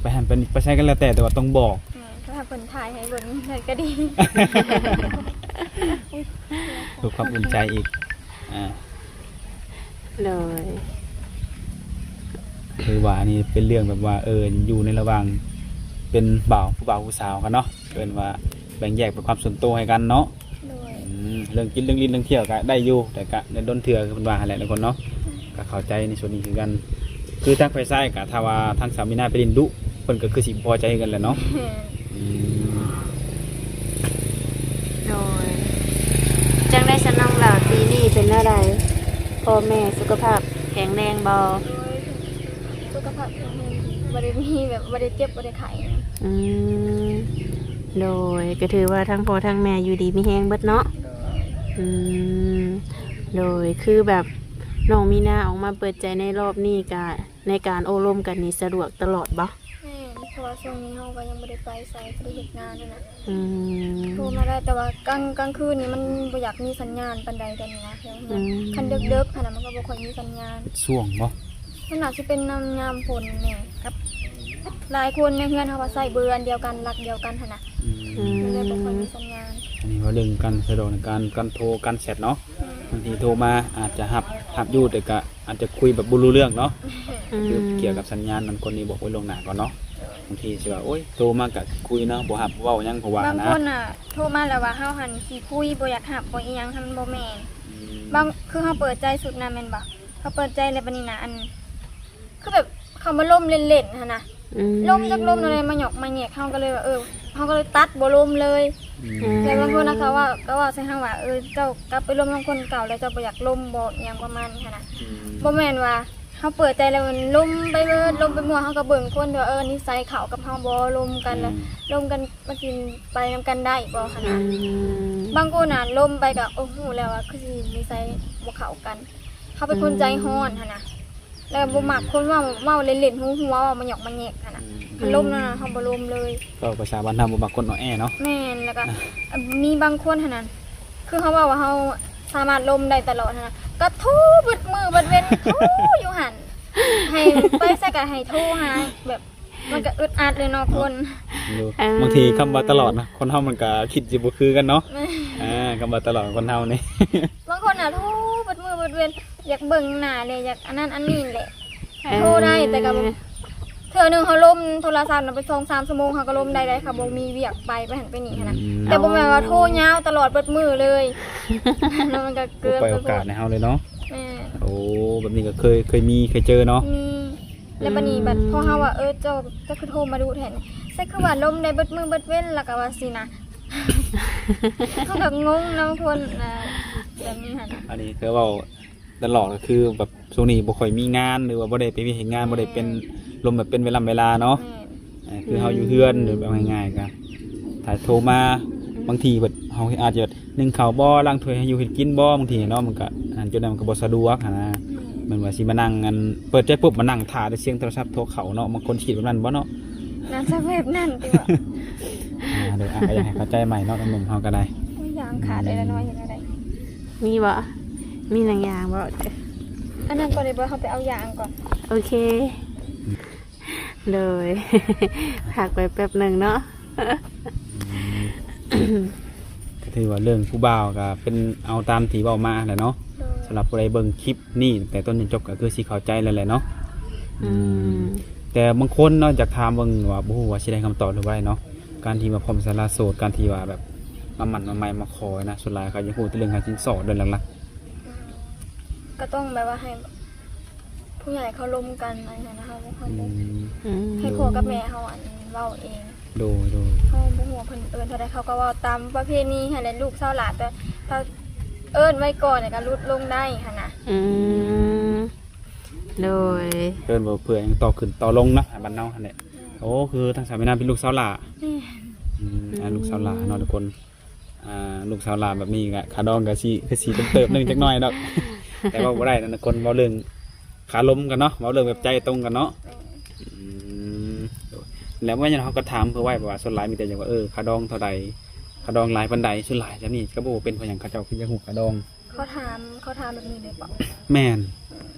ໄປຫັ້ນໄປ ໄປໃສກໍແລ້ວແຕ່ ແຕ່ວ່າຕ້ອງບອກ. ແມ່ນ ຖ້າເພິ່ນຖ່າຍໃຫ້ເບິ່ງນັ້ນກໍດີ ເພື່ອຄວາມອຸ່ນໃຈອີກ. ອ່າ ໂດຍ ຄືວ່າອັນນີ້ເປັນເລື່ອງແບບວ່າ ເອີ ຢູ່ໃນລະຫວ່າງເປັນບ່າວ ຜູ້ບ່າວຜູ້ສາວກັນເນາະ ເອີ້ນວ່າແບ່ງແຍກເປັນຄວາມສ່ວນໂຕໃຫ້ກັນເນາະ. ໂດຍ ອືມ ເລື່ອງກິນເລື່ອງຫຼິ້ນເລື່ອງທ່ຽວກະໄດ້ຢູ່ ແຕ່ກະດົນເທື່ອ ຄືເພິ່ນວ່າຫັ້ນແຫຼະທຸກຄົນເນາະ. ກະເຂົ້າໃຈໃນສ່ວນນີ້ຄືກັນ ຄືທາງຝ່າຍຊາຍກະ ຖ້າວ່າທາງສາວມີນາໄປຫຼິ້ນດຸ ເພິ່ນກະຄືຊິບໍ່ພໍໃຈຄືກັນແຫຼະເນາະ. ແມ່ນ ອືມ ໂດຍ ຈັ່ງໃດຊະນ້ອງຫຼ້າ ປີນີ້ເປັນແນວໃດ? ພໍ່ແມ່ສຸຂະພາບແຂງແຮງບໍ່? ໂດຍ ສຸຂະພາບແຂງແຮງດີ ບໍ່ໄດ້ມີແບບ ບໍ່ໄດ້ເຈັບ ບໍ່ໄດ້ໄຂ້. ອືມ ໂດຍ ກໍຖືວ່າທັງພໍ່ທັງແມ່ຢູ່ດີມີແຮງເບິດເນາະ. ໂດຍ ອືມ ໂດຍ ຄືແບບນ້ອງມີນາອອກມາເປີດໃຈໃນຮອບນີ້ ກະໃນການໂອ້ລົມກັນນີ້ສະດວກຕະຫຼອດບໍ່? ແມ່ນ ເພາະວ່າຊ່ວງນີ້ເຮົາກໍຍັງບໍ່ໄດ້ໄປໃສ ບໍ່ໄດ້ເຮັດງານຫັ້ນນະ. ອືມ ໂທມາໄດ້ ແຕ່ວ່າກາງ ກາງຄືນນີ້ມັນບໍ່ຢາກມີສັນຍານປານໃດ ຕອນນີ້ນະ. ອືມ ຄັນເດິກໆຫັ້ນນະ ມັນກໍບໍ່ຄ່ອຍມີສັນຍານ. ຊ່ວງບໍ່? ມັນອາດຊິເປັນນຳຍາມຝົນແດ່ ກັບຫຼາຍຄົນໃນເຮືອນເຮົາວ່າໃຊ້ເບີອັນດຽວກັນ ຫຼັກດຽວກັນຫັ້ນນະ ອືມ ມັນເລີຍບໍ່ຄ່ອຍມີສັນຍານ. ອັນນີ້ເວົ້າເລື່ອງການສະດວກໃນການ ການໂທ ການແຊັດເນາະ ອືມ ບາງທີໂທມາອາດຈະຮັບ ຮັບຢູ່ ແຕ່ກະອາດຈະຄຸຍແບບບໍ່ຮູ້ເລື່ອງເນາະ ອືມ ຄືກ່ຽວກັບສັນຍານນັ້ນ ຄົນນີ້ບອກໄວ້ລ່ວງໜ້າກ່ອນເນາະ ໂດຍ ບາງທີຊິວ່າ ໂອ້ຍ ໂທມາກະຄຸຍເນາະ ບໍ່ຮັບເວົ້າຫຍັງ ເພາະວ່າ ບາງຄົນນະ ໂທມາແລ້ວວ່າເຮົາຫັ້ນຂີ້ຄຸຍ ບໍ່ຢາກຮັບ ບໍ່ອີ່ຫຍັງ ມັນບໍ່ແມ່ນ ອືມ ບາງ ຄືເຮົາເປີດໃຈສຸດນະ ແມ່ນບໍ່? ເຮົາເປີດໃຈແລ້ວ ບາດນີ້ນະ ອັນ ຄືແບບເຂົາມາລົມເລ່ນໆຫັ້ນນະ ອືມ ລົມຈັກລົມແນວໃດ ມາຫຍອກມາແຫຍກ ເຮົາກໍເລີຍວ່າ ເອີ ເຮົາກໍເລີຍຕັດ ບໍ່ລົມເລີຍ ອືມ ແຕ່ບາງຄົນນະ ເຂົາວ່າ ກໍເວົ້າໃສ່ເຮົາວ່າ ເອີ ເຈົ້າກັບໄປລົມນຳຄົນເກົ່າແລ້ວ ເຈົ້າບໍ່ຢາກລົມບໍ່ ອີ່ຫຍັງປະມານນີ້ຫັ້ນນະ ອືມ ບໍ່ແມ່ນວ່າ ເຮົາເປີດໃຈແລ້ວມັນລົມໄປເບີດ ລົມໄປໝົດ ເຮົາກໍເບິ່ງຄົນທີ່ວ່າ ເອີ ນິໄສເຂົາກັບເຮົາບໍ່ລົມກັນ ອືມ ແລ້ວລົມກັນມາກິນໄປນຳກັນໄດ້ບໍ່ຫັ້ນນະ ອືມ ບາງຄົນນະລົມໄປກໍ ໂອ້ ຮູ້ແລ້ວວ່າຄືຊິນິໄສບໍ່ເຂົ້າກັນ ເຮົາເປັນຄົນ ອືມ ໃຈຮ້ອນຫັ້ນນະ ແລ້ວບໍ່ມັກຄົນເວົ້າ ເວົ້າເລ່ນໆຫົວໆ ເວົ້າມາຫຍອກມາແຫຍກຫັ້ນນະ ອືມ ຄັນລົມນະ ເຮົາບໍ່ລົມເລີຍ ເວົ້າພາສາບ້ານເຮົາບໍ່ມັກຄົນອ່ອນແອເນາະ ແມ່ນ ແລ້ວກໍ ອືມ ມີບາງຄົນຫັ້ນນະ ຄືເຮົາເວົ້າວ່າເຮົາສາມາດລົມໄດ້ຕະຫຼອດຫັ້ນນະ ກໍໂທເບິດມື້ເບິດເວັນ ໂທຢູ່ຫັ້ນ ໃຫ້ໄປໃສກໍໃຫ້ໂທຫາ ແບບ ມັນກໍອຶດອັດເລີຍເນາະຄົນ ເອີ ບາງທີຄຳວ່າຕະຫຼອດນະ ຄົນເຮົາມັນກໍຄິດຊິບໍ່ຄືກັນເນາະ ແມ່ນ ອ່າ ຄຳວ່າຕະຫຼອດຂອງຄົນເຮົານີ້ ບາງຄົນນະໂທເບິດມື້ເບິດເວັນ ຢາກເບິ່ງໜ້າແຫຼະ ຢາກອັນນັ້ນອັນນີ້ແຫຼະ ເອີ ໂທໄດ້ ແຕ່ກໍ ເທື່ອໜຶ່ງເຮົາລົມໂທລະສັບນະ ໄປສອງສາມຊົ່ວໂມງ ເຮົາກໍລົມໄດ້ໄດ໋ ຄັນບໍ່ມີວຽກໄປ ໄປຫັ້ນໄປນີ້ຫັ້ນນະ ອືມ ແຕ່ບໍ່ແມ່ນວ່າໂທຍາວຕະຫຼອດເບິດມື້ເລີຍ ແລ້ວມັນກໍເກີນໄປ ໂອກາດໃຫ້ເຮົາເລີຍເນາະ ແມ່ນ ໂອ້ ແບບນີ້ກໍເຄີຍ ເຄີຍມີ ເຄີຍເຈີເນາະ ມີ ແລ້ວບາດນີ້ ອືມ ບັດພໍເຮົາວ່າ ເອີ ເຈົ້າ ເຈົ້າຄືໂທມາດຸແທ້ ໃສຄືວ່າລົມໄດ້ເບິດມື້ເບິດເວັນ ແລ້ວກໍວ່າຊີ້ນະ ເຮົາກໍງົງນຳຄົນ ອ່າ ແບບນີ້ຫັ້ນ ອັນນີ້ຄືເວົ້າ ຕະຫຼອດກໍຄືແບບຊ່ວງນີ້ບໍ່ຄ່ອຍມີງານ ຫຼືວ່າບໍ່ໄດ້ໄປວຽກເຮັດງານ ແມ່ນ ບໍ່ໄດ້ເປັນລົມແບບເປັນເວລາເວລາເນາະ ແມ່ນ ເອີ ຄືເຮົາຢູ່ເຮືອນ ຫຼືແບບງ່າຍໆກໍຖ້າໂທມາ ອືມ ບາງທີແບບເຮົາອາດຈະໜຶ້ງເຂົ້າບໍ່ ລ້າງຖ້ວຍໃຫ້ຢູ່ເຮັດກິນບໍ່ ບາງທີເນາະ ມັນກໍອັນນັ້ນ ຈົນນັ້ນມັນກໍບໍ່ສະດວກຫັ້ນນະ ອືມ ແມ່ນວ່າຊິມານັ່ງ ອັນ ເປີດໃຈປຸບມານັ່ງຖ້າແຕ່ສຽງໂທລະສັບໂທເຂົ້າເນາະ ບາງຄົນຄິດແບບນັ້ນບໍ່ເນາະ ໜ້າຈະແບບນັ້ນຕິວ່າ ອ່າ ໂດຍ ອ່າ ກໍຢາກໃຫ້ເຂົ້າໃຈໃໝ່ເນາະ ໜຸ່ມເຮົາກໍໄດ້ ໂອ້ຍ ຢາງຂາດເລີຍລະເນາະ ເຮັດແນວໃດ ມີບໍ່? ມີໜັງຢາງບໍ່? ອັນນັ້ນກ່ອນເດ ບໍ່ ເຮົາໄປເອົາຢາງກ່ອນ ໂອເຄ ໂດຍ ພັກໄວ້ແປັບໜຶ່ງເນາະ ອືມ ກໍຖືວ່າເລື່ອງຜູ້ບ່າວກໍເປັນເອົາຕາມທີ່ເວົ້າມາຫັ້ນແຫຼະເນາະ ໂດຍ ສຳລັບຜູ້ໃດເບິ່ງຄລິບນີ້ຕັ້ງແຕ່ຕົ້ນຈົນຈົບກໍຄືຊິເຂົ້າໃຈແລ້ວແຫຼະເນາະ ອືມ ອືມ ແຕ່ບາງຄົນເນາະ ຢາກຖາມເບິ່ງວ່າ ບໍ່ຮູ້ວ່າຊິໄດ້ຄຳຕອບຫຼືບໍ່ໄດ້ເນາະ ການທີ່ມາພ້ອມສາລະໂສດ ການທີ່ວ່າແບບມາໝັ້ນມາໄໝ່ມາຂໍນະ ສ່ວນຫຼາຍເຂົາຢາກຮູ້ແຕ່ເລື່ອງຄ່າສິນສອດໂດຍຫຼັກໆ ອືມ ກໍຕ້ອງແບບວ່າໃຫ້ຜູ້ໃຫຍ່ເຂົາລົມກັນ ອັນນັ້ນນະ ເຮົາບໍ່ຄ່ອຍ ອືມ ອືມ ໃຫ້ພໍ່ກັບແມ່ເຮົາ ອັນ ເວົ້າເອງ ໂດຍ ໂດຍ ເຮົາບໍ່ຮູ້ວ່າເພິ່ນເອີ້ນເທົ່າໃດ ເຂົາກໍເວົ້າຕາມປະເພນີຫັ້ນແຫຼະ ລູກຊາວຫຼ້າ ແຕ່ ແຕ່ເອີ້ນໄວ້ກ່ອນ ແລ້ວກໍຫຼຸດລົງໄດ້ຫັ້ນນະ ອືມ ໂດຍ ເອີ້ນບໍ່ເພື່ອຫຍັງ ຕໍ່ຂຶ້ນຕໍ່ລົງເນາະ ບ້ານເຮົາຫັ້ນແຫຼະ ໂອ້ ຄືທາງສາວມີນາເປັນລູກຊາວຫຼ້າ ແມ່ນ ອືມ ອ່າ ລູກຊາວຫຼ້າເນາະທຸກຄົນ ອ່າ ລູກຊາວຫຼ້າແບບນີ້ກະ ຄ່າດອງກະຊິ ຄືຊິເຕີບໜຶ່ງຈັກໜ້ອຍດອກ ແຕ່ເວົ້າບໍ່ໄດ້ນະ ຄົນເວົ້າເລື່ອງຄາລົມກັນເນາະ ເວົ້າເລື່ອງແບບໃຈຕົງກັນເນາະ ອືມ ແລ້ວວ່າຫຍັງເຮົາກໍຖາມເພື່ອໄວ້ ເພາະວ່າສ່ວນຫຼາຍມີແຕ່ຢາກວ່າ ເອີ ຄ່າດອງເທົ່າໃດ ຄ່າດອງຫຼາຍປານໃດ ສ່ວນຫຼາຍຈະມີ ກໍບໍ່ເປັນເພາະຫຍັງ ເຂົາເຈົ້າຄືຢາກຮູ້ຄ່າດອງ ເຂົາຖາມ ເຂົາຖາມແບບນີ້ເລີຍບໍ? ແມ່ນ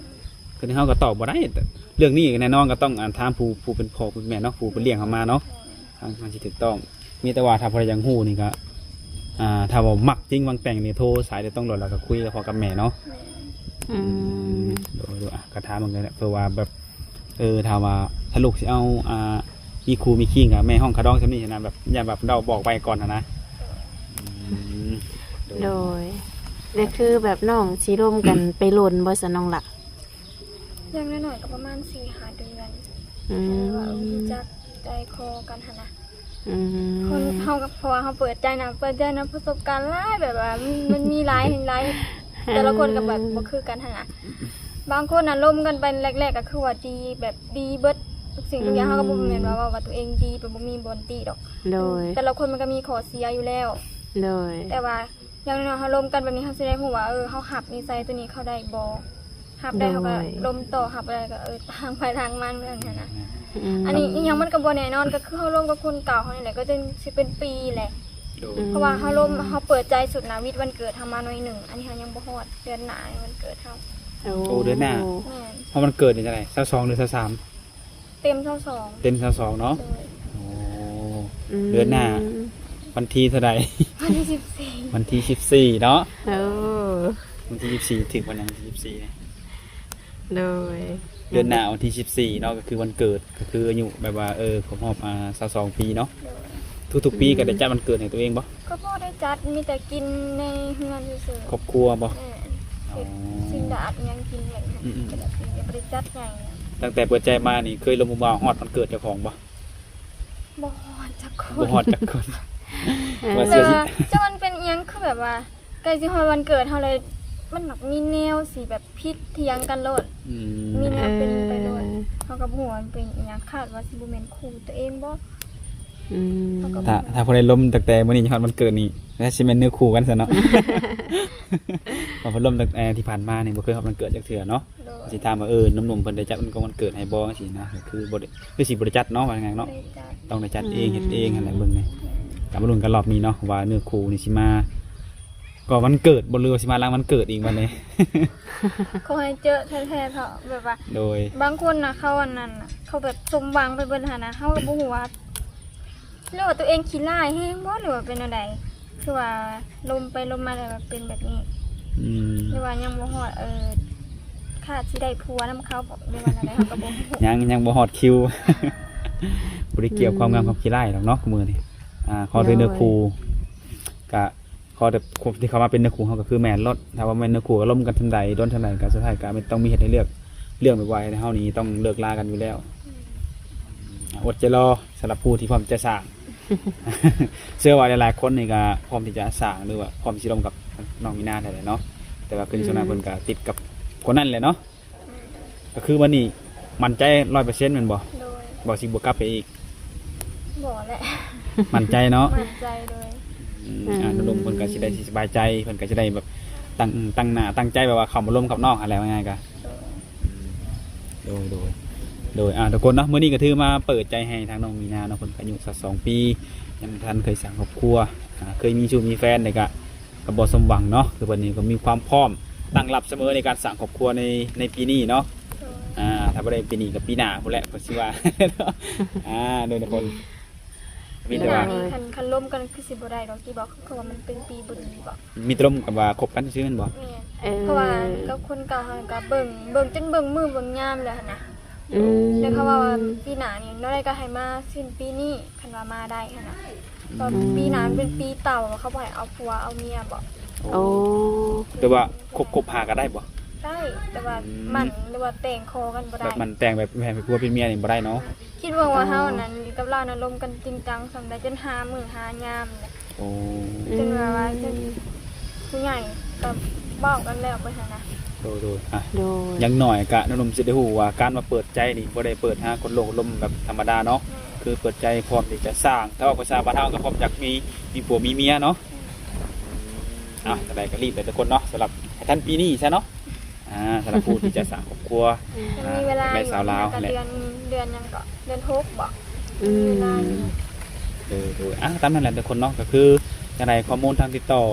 ຄືເຮົາກໍຕອບບໍ່ໄດ້ ເລື່ອງນີ້ແນ່ນອນກໍຕ້ອງ ອ່າ ຖາມຜູ້ ຜູ້ເປັນພໍ່ເປັນແມ່ເນາະ ຜູ້ເພິ່ນລ້ຽງເຮົາມາເນາະ ທາງ ທາງທີ່ຖືກຕ້ອງ ມີແຕ່ວ່າຖ້າຜູ້ໃດຢາກຮູ້ນີ້ກໍ ອ່າ ຖ້າວ່າມັກຈິງຫວັງແຕ່ງນີ້ ໂທສາຍໂດຍຕົງໂລດ ແລ້ວກໍຄຸຍກັບພໍ່ກັບແມ່ເນາະ ອືມ ໂດຍ ໂດຍ ອ່ະ ກໍຖາມເບິ່ງກໍໄດ້ ເພື່ອວ່າແບບ ເອີ ຖ້າວ່າ ຖ້າລູກຊິເອົາ ອ່າ ມີຄູ່ມີຄີງ ກໍແມ່ຮ້ອງຄ່າດອງສ່ຳນີ້ນະ ແບບ ຢ້ານແບບເຮົາບອກໄວ້ກ່ອນຫັ້ນນະ ອືມ ໂດຍ ໂດຍ ແລ້ວຄືແບບນ້ອງຊິລົມກັນໄປດົນບໍ່ຊະນ້ອງລະ? ຢ່າງໜ້ອຍໆກໍປະມານສີ່ຫ້າເດືອນ ອືມ ແຕ່ວ່າຮູ້ຈັກໃຈຄໍກັນຫັ້ນນະ ອືມ ຄົນເຮົາກໍ ເພາະວ່າເຮົາເປີດໃຈນະ ເປີດໃຈນຳປະສົບການຫຼາຍ ແບບວ່າມັນ ມັນມີຫຼາຍ ຫຼາຍ ແຕ່ລະຄົນກໍແບບບໍ່ຄືກັນຫັ້ນນະ ບາງຄົນນະລົມກັນໄປແລກໆກໍຄືວ່າດີ ແບບດີເບິດທຸກສິ່ງທຸກຢ່າງ ອືມ ເຮົາກໍບໍ່ແມ່ນວ່າເວົ້າວ່າຕົວເອງດີ ແບບບໍ່ມີບ່ອນຕິດອກ ໂດຍ ແຕ່ລະຄົນມັນກໍມີຂໍ້ເສຍຢູ່ແລ້ວ ໂດຍ ແຕ່ວ່າ ຢ່າງໜ້ອຍໆເຮົາລົມກັນແບບນີ້ ເຮົາຊິໄດ້ຮູ້ວ່າ ເອີ ເຮົາຮັບນິໄສຕົວນີ້ເຂົາໄດ້ບໍ່ ຮັບໄດ້ ໂດຍ ເຮົາກໍລົມຕໍ່ ຮັບບໍ່ໄດ້ກໍ ເອີ ທາງໃຜທາງມັນ ແບບນັ້ນນະ ອືມ ອັນນີ້ອີ່ຫຍັງມັນກໍບໍ່ແນ່ນອນ ກໍຄືເຮົາລົມກັບຄົນເກົ່າເຮົານີ້ແຫຼະ ກໍຈົນຊິເປັນປີແຫຼະ ໂດຍ ອືມ ເພາະວ່າເຮົາລົມ ເຮົາເປີດໃຈສຸດນະ ວິດວັນເກີດເຮົາມາໜ້ອຍໜຶ່ງ ອັນນີ້ເຮົາຍັງບໍ່ຮອດເດືອນໜ້າວັນເກີດເຮົາ ໂອ້ ໂອ້ ເດືອນໜ້າ ແມ່ນ ເພາະວັນເກີດນີ້ເທົ່າໃດ ຊາວສອງ ຫຼື ຊາວສາມ? ເຕັມຊາວສອງ ເຕັມຊາວສອງເນາະ. ໂດຍ ໂອ້ ອືມ ເດືອນໜ້າ ວັນທີເທົ່າໃດ? ວັນທີສິບສີ່ ວັນທີສິບສີ່ເນາະ. ໂອ້ ວັນທີສິບສີ່ ຖືກວັນຫຍັງ? ວັນທີສິບສີ່ ໂດຍ ເດືອນໜ້າວັນທີສິບສີ່ເນາະ ກໍຄືວັນເກີດ ກໍຄືອາຍຸແບບວ່າ ເອີ ຄົບຮອບ ອ່າ ຊາວສອງປີເນາະ. ໂດຍ ທຸກໆປີ ອືມ ກໍໄດ້ຈັດວັນເກີດໃຫ້ຕົວເອງບໍ່? ກໍບໍ່ໄດ້ຈັດ ມີແຕ່ກິນໃນເຮືອນຊື່ໆ. ຄອບຄົວບໍ່? ແມ່ນ ອໍ ເຮັດສິ່ງດາດຫຍັງກິນແບບນີ້ ອືມໆ ແຕ່ລະປີກໍບໍ່ໄດ້ຈັດໃຫຍ່. ຕັ້ງແຕ່ເປີດໃຈມານີ້ ເຄີຍລົມຜູ້ບ່າວຮອດວັນເກີດເຈົ້າຂອງບໍ່? ບໍ່ຮອດຈັກຄົນ ບໍ່ຮອດຈັກຄົນ. ເອີ ວ່າ ແຕ່ວ່າຈະມັນເປັນອີ່ຫຍັງ ຄືແບບວ່າ ໃກ້ຊິຮອດວັນເກີດເຮົາເລີຍ ມັນມັກມີແນວຊິແບບຜິດຖຽງກັນໂລດ. ອືມ ມີແນວເປັນໄປໂລດ. ເອີ ເຮົາກໍບໍ່ຮູ້ວ່າມັນເປັນອີ່ຫຍັງ ຄາດວ່າຊິບໍ່ແມ່ນຄູ່ຕົວເອງບໍ່? ອືມ ເຮົາກໍບໍ່ ຖ້າ ຖ້າຜູ້ໃດລົມຕັ້ງແຕ່ມື້ນີ້ຮອດວັນເກີດນີ້ ແລ້ວຊິແມ່ນເນື້ອຄູ່ກັນຊັ້ນເນາະ. ເພາະວ່າລົມຕັ້ງແຕ່ທີ່ຜ່ານມານີ້ ບໍ່ເຄີຍຮອດວັນເກີດຈັກເທື່ອເນາະ. ໂດຍ ຊິຖາມວ່າ ເອີ ໜຸ່ມໆ ເພິ່ນໄດ້ຈັດວັນກົງວັນເກີດໃຫ້ບໍ່ ຈັ່ງຊີ້ນະ ກໍຄືບໍ່ໄດ້ ຄືຊິບໍ່ໄດ້ຈັດເນາະ ວ່າງ່າຍໆເນາະ. ບໍ່ໄດ້ຈັດ ຕ້ອງໄດ້ຈັດເອງ ອືມ ເຮັດເອງຫັ້ນແຫຼະ ເບິ່ງແດ່. ອືມ ກໍມາລຸ້ນກັນລອບນີ້ເນາະ ວ່າເນື້ອຄູ່ນີ້ຊິມາກ່ອນວັນເກີດບໍ່ ຫຼືວ່າຊິມາຫຼັງວັນເກີດອີກບັດນີ້? ຂໍໃຫ້ເຈີແທ້ໆເນາະ ແບບວ່າ ໂດຍ ບາງຄົນນະ ເຂົາອັນນັ້ນນະ ເຂົາແບບສົມຫວັງໄປເບິດຫັ້ນນະ ເຮົາກໍບໍ່ຮູ້ວ່າ ຫຼືວ່າຕົວເອງຂີ້ຮ້າຍແຮງບໍ່ ຫຼືວ່າເປັນແນວໃດ? ຄືວ່າລົມໄປລົມມາແລ້ວເປັນແບບນີ້ ອືມ ຫຼືວ່າຍັງບໍ່ຮອດ ເອີ ຄາດຊິໄດ້ຜົວນຳເຂົາບໍ ຫຼືວ່າແນວໃດ ເຮົາກໍບໍ່ຮູ້. ຍັງ ຍັງບໍ່ຮອດຄິວ ບໍ່ໄດ້ກ່ຽວຄວາມງາມກັບຂີ້ຮ້າຍດອກເນາະ ມື້ນີ້ ອ່າ ຂໍແຕ່ເນື້ອຄູ່ ກະຂໍແຕ່ຄົນທີ່ເຂົ້າມາເປັນເນື້ອຄູ່ເຮົາ ກໍຄືແມ່ນໂລດ. ຖ້າວ່າແມ່ນເນື້ອຄູ່ ກໍລົມກັນສ່ຳໃດ ດົນສ່ຳໃດ ກໍສຸດທ້າຍກໍຕ້ອງມີເຮັດໃຫ້ເລືອກ ເລື່ອງແບບວ່າເຮົານີ້ຕ້ອງເລີກລາກັນຢູ່ແລ້ວ. ອືມ ອົດໃຈລໍ ສຳລັບຜູ້ທີ່ພ້ອມຈະສ້າງ ເຊື່ອວ່າຫຼາຍໆຄົນນີ້ກໍພ້ອມທີ່ຈະສ້າງ ຫຼືວ່າພ້ອມຊິລົມກັບນ້ອງມີນາແທ້ແຫຼະເນາະ ແຕ່ວ່າຄືນຊ່ວງນັ້ນ ອືມ ເພິ່ນກໍຕິດກັບຄົນນັ້ນແຫຼະເນາະ. ອືມ ກໍຄືວັນນີ້ໝັ້ນໃຈຮ້ອຍເປີເຊັນແມ່ນບໍ່? ໂດຍ ບໍ່ຊິບໍ່ກັບໄປອີກ? ບໍ່ແຫຼະ ໝັ້ນໃຈເນາະ? ໝັ້ນໃຈ ໂດຍ ອືມ ອືມ ອ່າ ໜຸ່ມໆເພິ່ນກໍຊິໄດ້ຊິສະບາຍໃຈ ເພິ່ນກໍຊິໄດ້ແບບຕັ້ງ ອືມ ຕັ້ງໜ້າຕັ້ງໃຈ ແບບວ່າເຂົ້າມາລົມກັບນ້ອງຫັ້ນແຫຼະ ວ່າງ່າຍໆກໍ ໂດຍ ໂດຍ ໂດຍ ໂດຍ ອ່າ ທຸກຄົນເນາະ ມື້ນີ້ກໍຖືມາເປີດໃຈໃຫ້ທາງນ້ອງມີນາເນາະ ເພິ່ນກໍອາຍຸຊາວສອງປີ ຍັງບໍ່ທັນເຄີຍສ້າງຄອບຄົວ ອ່າ ເຄີຍມີຊູ້ມີແຟນແລ້ວກໍ ກໍບໍ່ສົມຫວັງເນາະ ຄືເພິ່ນນີ້ກໍມີຄວາມພ້ອມຕັ້ງຮັບສະເໝີໃນການສ້າງຄອບຄົວໃນ ໃນປີນີ້ເນາະ. ໂດຍ ອ່າ ຖ້າບໍ່ໄດ້ປີນີ້ກໍປີໜ້າພຸ້ນແຫຼະ ເພິ່ນຊິວ່າ ອ່າ ໂດຍທຸກຄົນ ມີແຕ່ວ່າ ປີໜ້ານີ້ຄັນ ຄັນລົມກັນຄືຊິບໍ່ໄດ້ດອກຕິ ບອກ ເພາະວ່າມັນເປັນປີບໍ່ດີບໍ ມີແຕ່ລົມກັນວ່າຄົບກັນຊື່ໆແມ່ນບໍ່? ແມ່ນ ເອີ ເພາະວ່າກັບຄົນເກົ່າຫັ້ນກໍເບິ່ງ ເບິ່ງຈົນເບິ່ງມື້ເບິ່ງຍາມແລ້ວຫັ້ນນະ. ອືມ ແລ້ວເຂົາເວົ້າວ່າປີໜ້ານີ້ແນວໃດກໍໃຫ້ມາສິ້ນປີນີ້ ຄັນວ່າມາໄດ້ຫັ້ນນະ ອືມ ເພາະປີໜ້າມັນເປັນປີເຕົ່າ ເຂົາບໍ່ໃຫ້ເອົາຜົວເອົາເມຍບໍ. ໂອ້ ແຕ່ວ່າຄົບ ຄົບຫາກັນໄດ້ບໍ່? ໄດ້ ແຕ່ວ່າ ອືມ ໝັ້ນ ຫຼືວ່າແຕ່ງຂໍກັນບໍ່ໄດ້ ແບບໝັ້ນແຕ່ງແບບໃຫ້ເປັນຜົວເປັນເມຍນີ້ບໍ່ໄດ້ເນາະ. ຄິດເບິ່ງວ່າເຮົານັ້ນ ເອີ ກັບລາວນັ້ນລົມກັນຈິງຈັງສ່ຳໃດ ຈົນຫາມື້ຫາຍາມ ໂອ້ ອືມ ຈົນວ່າວ່າ ຈົນຜູ້ໃຫຍ່ກໍເວົ້າກັນແລ້ວເບິດຫັ້ນນະ. ໂດຍ ໂດຍ ອ່ະ ໂດຍ ຢ່າງໜ້ອຍກະໜຸ່ມໆຊິໄດ້ຮູ້ວ່າການມາເປີດໃຈນີ້ ບໍ່ໄດ້ເປີດຫາຄົນໂລກລົມແບບທຳມະດາເນາະ ແມ່ນ ຄືເປີດໃຈພ້ອມທີ່ຈະສ້າງ ຖ້າເວົ້າພາສາບ້ານເຮົາກໍພ້ອມຢາກມີ ມີຜົວມີເມຍເນາະ. ອືມ ອ່ະ ຈັ່ງໃດກໍລີບເລີຍທຸກຄົນເນາະ ສຳລັບໃຫ້ທັນປີນີ້ຊະເນາະ. ອ່າ ສຳລັບຜູ້ທີ່ຈະສ້າງຄອບຄົວ ອືມ ຍັງມີເວລາຢູ່ ສາວລາວ ເດືອນ ເດືອນຫຍັງເກາະ ເດືອນຫົກບໍ? ອືມ ມີເວລາຢູ່ ໂດຍ ໂດຍ ອ່າ ຕາມນັ້ນແຫຼະທຸກຄົນເນາະ ກໍຄືຈັ່ງໃດ ຂໍ້ມູນທາງຕິດຕໍ່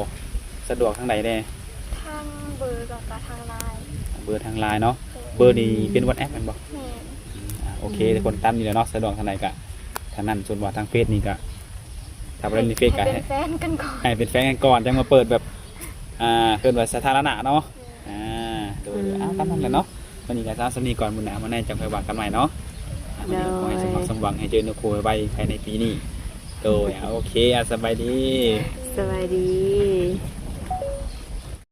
ສະດວກທາງໃດແດ່? ທາງເບີ ແລ້ວກໍທາງ LINE ເບີທາງ LINE ເນາະ. ໂດຍ ເບີນີ້ເປັນ WhatsApp ແມ່ນບໍ່? ແມ່ນ ອືມ ອ່າ ໂອເຄ ອືມ ທຸກຄົນ ຕາມນີ້ແຫຼະເນາະ ສະດວກທາງໃດກໍທາງນັ້ນ ສ່ວນວ່າທາງເຟສນີ້ກໍ ຖ້າບໍ່ໄດ້ມີເຟສກໍໃຫ້ ໃຫ້ເປັນແຟນກັນກ່ອນ ໃຫ້ເປັນແຟນກັນກ່ອນ ຈັ່ງມາເປີດແບບ ອ່າ ເອີ້ນວ່າສາທາລະນະເນາະ. ອືມ ອ່າ ໂດຍ ອືມ ເອົາ ຕາມນັ້ນແຫຼະເນາະ. ມື້ນີ້ກໍເອົາສ່ຳນີ້ກ່ອນ ມື້ໜ້າມາໃນຈັ່ງຄ່ອຍວ່າກັນໃໝ່ເນາະ. ໂດຍ ຂໍໃຫ້ສົມຫວັງ ສົມຫວັງ ໃຫ້ເຈີເນື້ອຄູ່ໄວໆ ພາຍໃນປີນີ້. ໂດຍ ໂອເຄ ອ່າ ສະບາຍດີ ສະບາຍດີ.